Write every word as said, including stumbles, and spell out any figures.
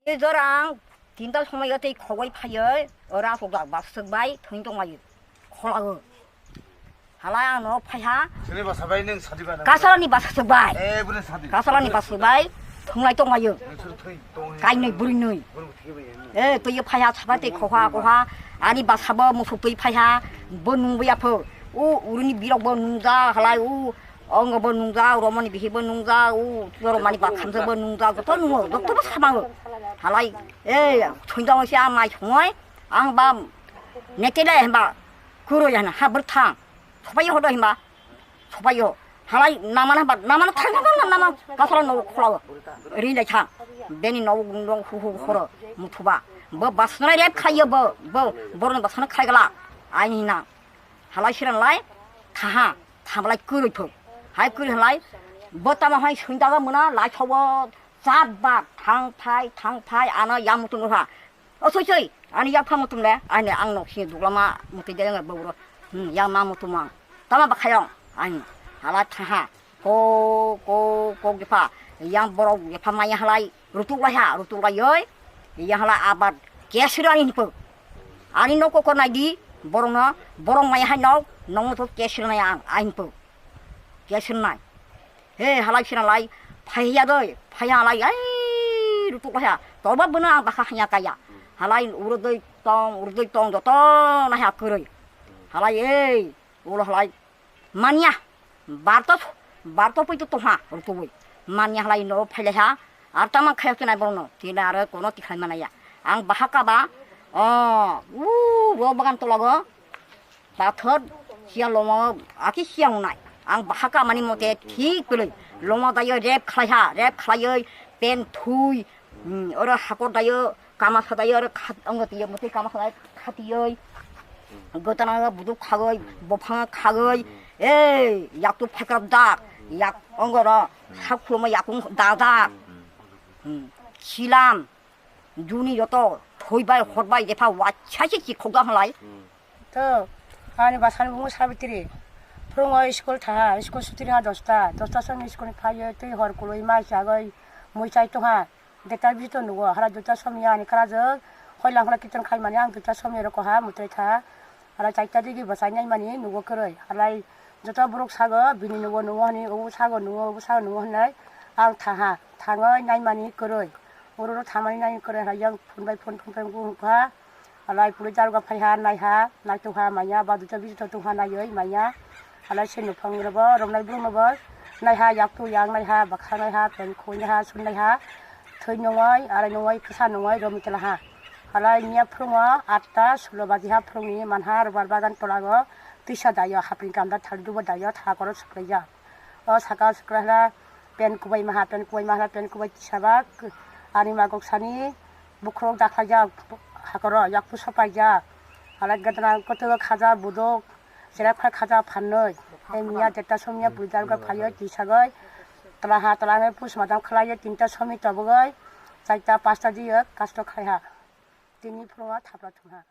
Tei jora ang tinta somoi tei khogoi phaiyo, ora aswk jak baswk bai thwng tonglaio, kholago. Halai ang no phaiha. Sini basa bai nwng sadi ba na. Kasalani basa swk bai. Eh, bune sadi. Kasalani basa swk bai thwnglai tonglaio. Nwng suru thwng tong. Kainwi bwrwi nwi. Bwrwi thwng bai. Eh, twi phaiha sabai tei khoha khoha. Ani basa bo musuk twi phaiha. Bo nungwi apho. U urini birok bo nungja halai u. Ongo bo nungjak, romoni bihi bo nungjak, u chwrok mani bakhamsa bo nungjak, joto nungo, joto bo samango. Halai, eh, thunjang se a mai songoi, ang ba nekele hemba, kuro ya na, ha bwrthang, sopai hodo hemba, sopai ho. Halai namana ba, namana thang, namana, namana, kasala no kholo, ri lai thang, beni no, no, hu, hu, horo, muthuba. Bo basna rep khayo bo, bo, borno basna khaigala, ai na. Halai siran lai, thaha, thamalai kwrwi thok. Hai kwrwi halai, bo tamo hai sundagw muna, lai thogo, chat ba, thang thai, thang thai, ano yang mutung ha. O soi soi, ani yang pha mutung le, ani ang nok sini duglama mutung de yang bawro. Hmm, yang ma mutung mang. Tama ba khayong, ani, halai thaha. Ko, ko, ko gepha, yang borok gepha maya halai, rutuk lai ha, rutuk lai oi, yang halai abar, kesir ani hinpo. Ani nok kokor nai di, borok no, borok maya hai nok, nong to kesir nai ang, ahin po. Kesir nai. He, halai sira lai, phaiya doi, phaiya lai, ai, rutuk lai ha, toba bwno ang bakha hanya kaya. Halai uro doi tong, uro doi tong, joto nai ha kwrwi. Halai, ei, ulo halai. Manya, barto, barto pui tu tuha, rutuwi. Manya halai no phailai ha, ar tamang khayak tinai borno, tinai aro kono tikhai manaya. Ang bahaka ba, o, u, ro bagan tolago, pathor, siya lomo, aki siya unai. Ang bahaka mani mote thik pili, lomo dayo rep khlai ha, rep khlaioi, pen thui, Hmm, oro hakor dayo, kama sadayo, oro khat-, ongo tiyo, muti kama sadai khatiyoi. Gotana buduk khagoi, bophang khagoi. Ei, yak tu phakrap dak, yak ongo ro, sak khuluma yakung dadak. Hmm, silam, juni joto, thoi bai, hor bai, jepha wacha si si khoga halai. To, ani basani bumu Sabitri. Phurungo school thaha, school suti ha dosta. Dosta song school ni phayo, twi hor kului mai chagoi, mui chai tongha. Deta bisi to nugo, hara duita somya ani karajak. Hoilang hora kiton khai mani ang duita somya roko ha, mutrai tha. Hara chaita digi bwsai nai mani nugo kwrwi. Halai joto borok sago, bini nugo nugo hani, obo sago nugo, obo sago nugo hinai. Ang thaha, thangoi nai mani kwrwi. Oro ro thamani nai kwrwi, hara yang phone bai phone, phone bai phone kha. Halai puri daruga phaiha, naiha, naitokha manya, ba duita bisi to tongha naiwi manya. Halai se nuphang rwbo, romnai brum rwbo, naiha, yak tu yang naiha, bakha naiha, pen khoi naiha, sun naiha, thwi nungoi, arai nungoi, kisa nungoi, romwi twlaha. Halai miya phurungo atta sulo bajiha phurungni manha, rubber bagan tolago, tisa dayo, hapring kanda, thal dubo dayo, thakoro suklaijak. O saka sukrahla pen kubai maha, pen kubai maha, pen kubai tisaba, ani magok sani bukhurok dakhlaijak, hakoro yakpu sopaijak. Halai gadana kotogo khaja budok, cherai khwlai khaja phannoi. Tei miya deta somya puri dalga phaiyo tisagoi. Twlaha twlanai pus madam khlaiyo tinta somi tobogoi. Chaita pasta diyo kasto khlaiha. Tini phurungo thapla thungha.